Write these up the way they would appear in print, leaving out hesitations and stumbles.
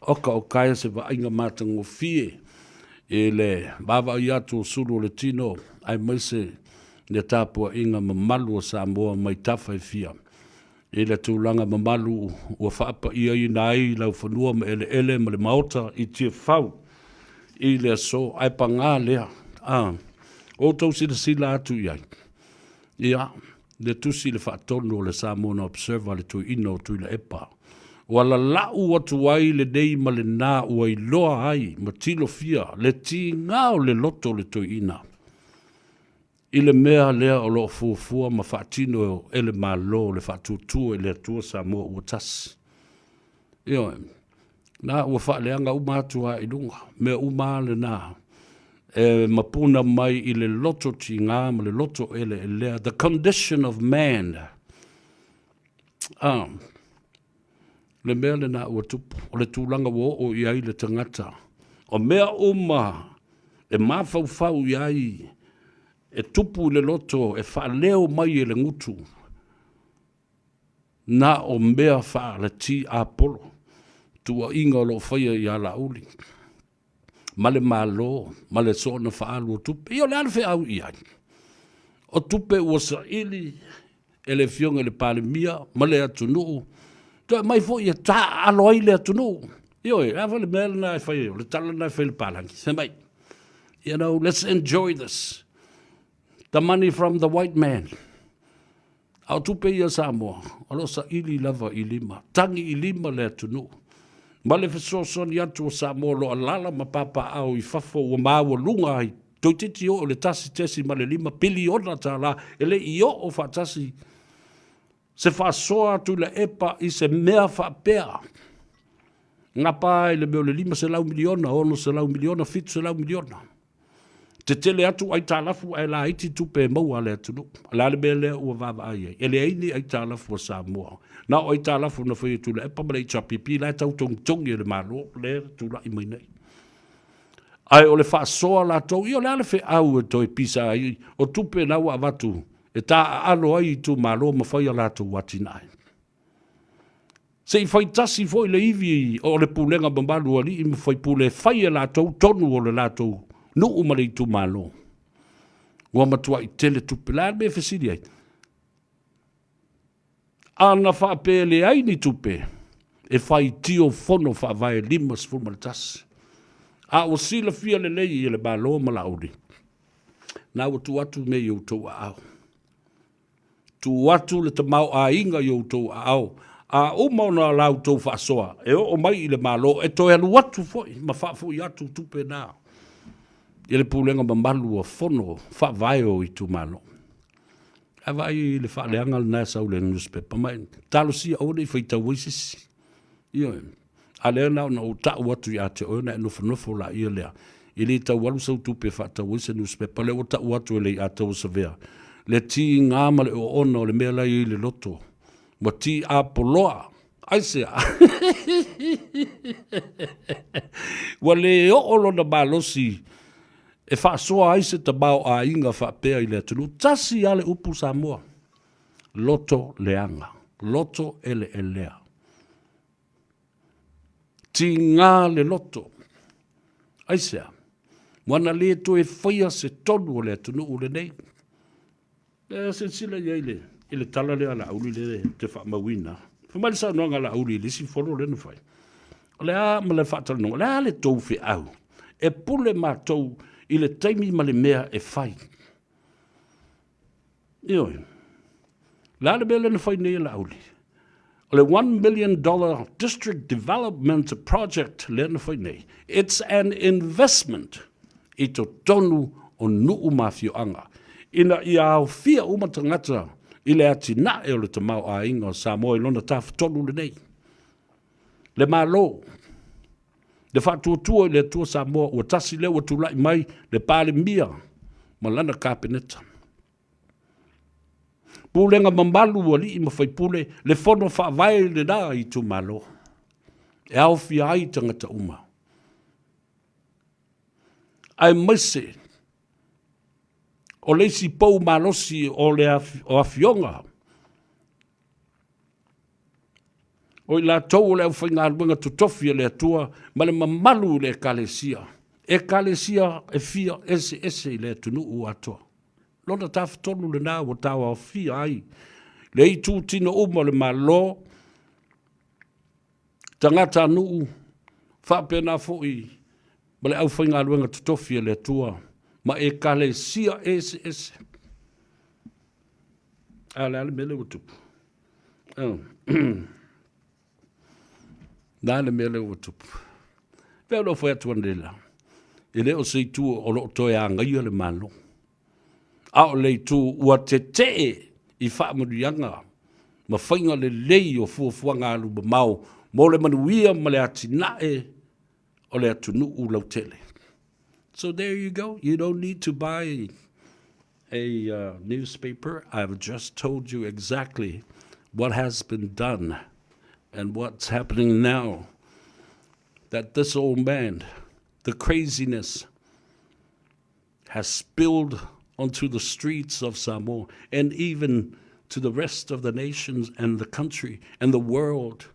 Oka o kaea se vaaiga matagofie i le vaavaai atu o sulu o le tino aemaise le tapuaiga mamalu o Samoa mai tafa e fia i le tulaga mamalu ua faapaiaina ai laufanua ma eleele ma le maota i Tiafau i le aso. Ae paga lea, a outou silasila atu i ai, ia, le tusi i le faatonu o le Samoan Observer le toeaina o Tuilaepa, ua lalau atu ai lenei ma lena ua iloa ai ma tilofia le tiga o le loto o le toeaina i le mea lea o lo o fuafua ma faatino e le Malo le Faatuatua i le Atua Samoa ua Tasi. Ioe, na ua faaleaga uma atu lava i luga, mea uma lava lena e mapuna mai i le loto tiga ma le loto eleelea, the condition of man. Ah, le mea lena ua tupu, o le tulaga ua oo i ai le tagata, o mea uma e mafaufau i ai e tupu i le loto e faaleo mai e le gutu, na o mea faale-tiapolo, tuuaiga o lo o faia ia Laauli ma le Malo ma le soona faaalu o tupe. Ia o le a le feau i ai? O tupe ua saili e le Afioga i le Palemia ma le atunuu, toe aumai foi e taaalo ai le atunuu. Ioe, o le a foi le mea lena e fai ai, o le tala lena e fai e le palagi, fai mai, you know, let's enjoy this, the money from the white man. A o tupe ia a Samoa, o lo o saili lava i lima, tagi i lima le atunuu. Ma le fesoasoani atu o Samoa o lo o alaala ma papaaao i fafo ua maualuga ai, toeitiiti oo i le $1.5 piliona e le i oo faatasi se faasoa a Tuilaepa i se mea faapea. Gapa ai le mea o le $500 miliona, $600 miliona, $700 miliona. Tetele atu aitalafu ae laiti tupe e maua a le atunuu. O le a le mea lea ua vaavaai ai? E leai ni aitalafu a Samoa. Na o aitalafu na faia e Tuilaepa ma le HRPP la e tau togitogi e le Malo lea e tulai mai nei. Ae o le faasoa latou, ia o le a le feau e toe pisa ai o tupe na ua avatu e taaalo ai itumalo ma fai a latou atinae. Se i fai tasi foi le ivi o le pulega mamalu a alii ma faipule e fai e latou tonu o le latou nuu ma le itumalo. Ua matuai tele tupe. O le a le mea e fesili ai? Ana faapea e leai ni tupe, e faitio fono faavae 51. A ua silafia lelei e le Malo ma Laauli, na ua tuu atu mea i outou aao. Tuu atu le tamaoaiga i outou aao, a uma ona la outou faasoa, e oo mai i le Malo, e toe alu atu foi ma faafoi atu tupe na i le pulega mamalu a fono faavae o itumalo. Ae vaai i le faaleaga lena e sau i le newspaper, ma talosia aua ne i faitau ai se isi. Ioe. A lea na ona ou tau atu ia te oe ona e nofonofo laia lea, e le tau alu sau tupe e faatau ai se newspaper, lea ua tau atu e Leiataua Savea, le tiga ma le oona o le mea la e i ai i le loto, ua tiapoloa. Aisea? Ua le oo lona malosi e faasoa ai se tamaoaiga faapea i le atunuu. Tasi lava le upu Samoa, loto leaga, loto eleelea. Tiga le loto. Aisea? Ua na le toe faia se tonu o le atunuu lenei. E silasila i ai i le tala lea a Laauli lea ou te faamauina. Fai mai le saunoaga a Laauli i le isi fono lea na fai. O le a ma le faatalanoaga, o le a le tou feau e pule matou i le taimi ma le mea e fai. Ioe. O le a le mea lea na fai nei e Laauli? O le $1 million District Development Project lea na fai nei, it's an investment i totonu o nuu ma afioaga, ina ia aofia uma tagata i le atinae o le tamaoaiga o Samoa i lona tafatolu lenei. Le Malo, le Faatuatua i le Atua Samoa ua tasi lea ua tulai mai le Palemia ma lana Kapeneta. Pulega mamalu alii ma faipule, le fono faavae lena i itumalo e aofia ai tagata uma, aemaise o le isi pou malosi o le o afioga. O i latou o le aufaigaluega totofi a le Atua ma le mamalu i le Ekalesia, Ekalesia e fia eseese i le atunuu atoa. Lona tafatolu lena ua tauaofia ai le itutino uma o le Malo, tagatanuu, faapena foi ma le aufaigaluega totofi a le Atua ma Ekalesia eseese. A o le a le mea lea ua tupu? O le a le mea lea ua tupu? Pei ona ou fai atu analeila, e le o se itu o lo o toe agaia le Malo, a o le itu ua tetee i faamanuiaga ma faiga lelei o fuafuaga alumamao mo le manuia ma le atinae o le atunuu lautele. So there you go. You don't need to buy a newspaper. I've just told you exactly what has been done and what's happening now. That this old man, the craziness, has spilled onto the streets of Samoa and even to the rest of the nations and the country and the world.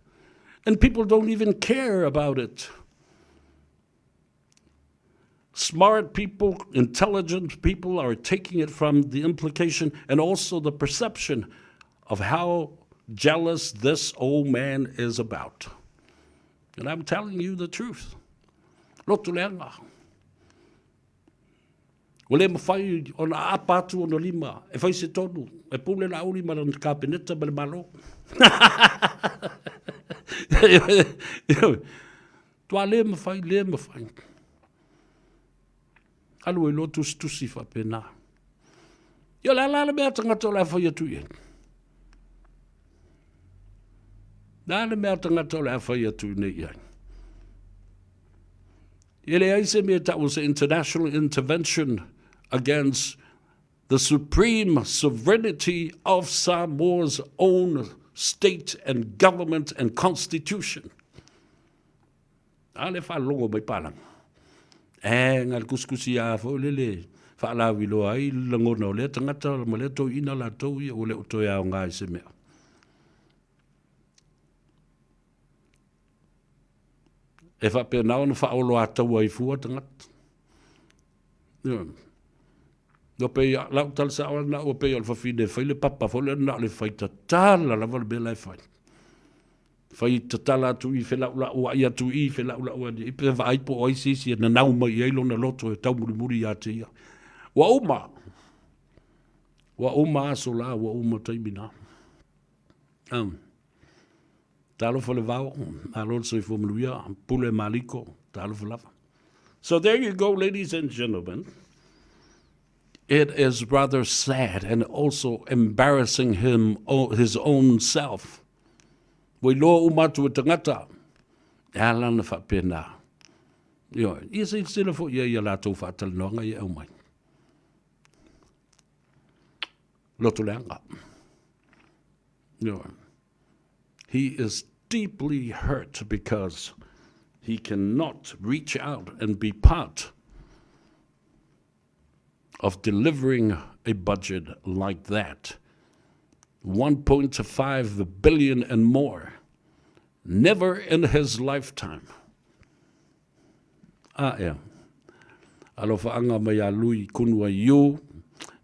And people don't even care about it. Smart people, intelligent people are taking it from the implication and also the perception of how jealous this old man is about. And I'm telling you the truth. Loto leaga. Ua le mafai ona aapa atu ona lima e fai se tonu, e pule Laauli ma lana Kapeneta ma le Malo. Tua le mafai, le mafai. Alu ai loa tusitusi faapena. Ia o le a la le mea a tagata o le a fai atu i ai? Le a le mea a tagata o le a fai atu nei i ai? E leai se mea e tau o se international intervention against the supreme sovereignty of Samoa's own state and government and constitution. A le faalogo mai palagi. E, na le kusikusi a foi lele faalauiloa ai le lagona o lea tagata ma lea toeaina latou ia ua le o toe aoga i se mea. E faapena ona faaoloataua ai fua tagata. Ioe. Ua pei a, lau tala sao lena ua pei o le fafine e fai le papa foi lea na o le fai tatala lava le mea la e fai. Fai tatala atu i felaulau atu i felaulau atu i pe vaai po o ai se isi e nanau mai i ai lona loto e taumulimuli ia te ia. Ua uma. Ua uma aso la, ua uma taimi na. Talofa le vao, malo le soifua manuia, pule maliko, talofa lava. So there you go, ladies and gentlemen. It is rather sad and also embarrassing him, his own self. Ua iloa uma atu e tagata, e ala ona faapena. Ioe, ia silasila foi i ai ia latou faatalanoaga ia e aumai. Loto leaga. Ioe. He is deeply hurt because he cannot reach out and be part of delivering a budget like that. 1.5 billion and more. Never in his lifetime. A ea. Alofaaga mai ia Lui Kunua Yu.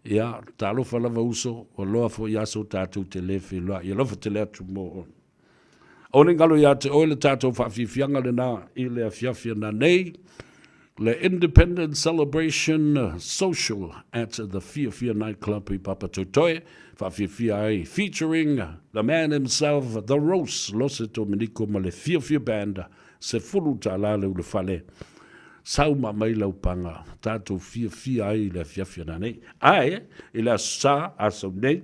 Ia, talofa lava uso, ua loa foi aso tatou te le feiloai. Alofa tele atu mo oe. Aua ne i galo ia te oe le tatou faafiafiaga lena i le afiafi ananei, le Independence Celebration Social at the Fiafia Night Club i Papatoetoe, faafiafia ai featuring the man himself, The Rose, Lose Dominico ma le Fiafia Band. $10 le ulufale, sau ma aumai lau paga, tatou fiafia ai i le afiafi ananei. Ae, i le Aso Sa, Aso nei,